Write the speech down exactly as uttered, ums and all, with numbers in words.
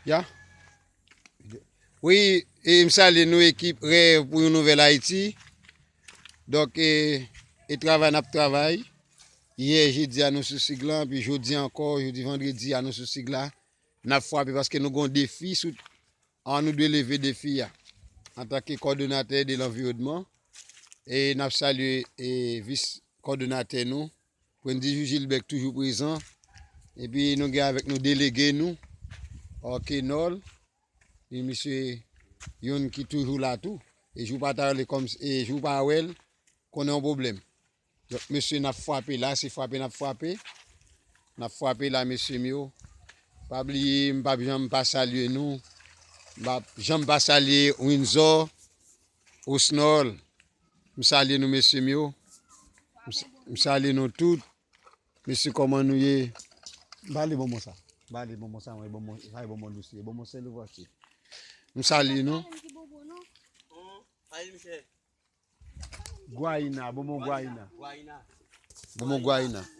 Ya. Wi, e m salye nou ekip Rèv pou yon Nouvèl Ayiti. Donk, e, e travay n ap travay. Yè jedi a nou sou sig lan, epi jodi ankò, jodi vandredi a nou sou sig la. N ap frape paske nou gon defi sou, an nou dwe leve defi a. Antanke kòdonatè de lanviwònman, e n ap salye e vis kòdonatè nou, Prendy Jou Gilbert k toujou prezan. Epi nou gen avèk nou delege nou, Orkenol. E misye youn ki toujou la tou. E jou pa ta rele kòm, e jou pa wè l, konnen yon pwoblèm. Donk, mesye, n ap frape la, se frape n ap frape. N ap frape la, mesye m yo. Pa bliye, m p ap janm pa salye nou. M p ap janm pa salye Windsor, Osnol. M salye nou, mesye m yo. M s- m salye nou tout. Mesye, kòman nou ye? M pa ale bonbon sa. M pa ale bonbon sa, mwen, bonbon, sa e bonbon dous, e bonbon sèl ou vòche. M salye nou. Gwayina, bonbon Gwayina. Bonbon Gwayina.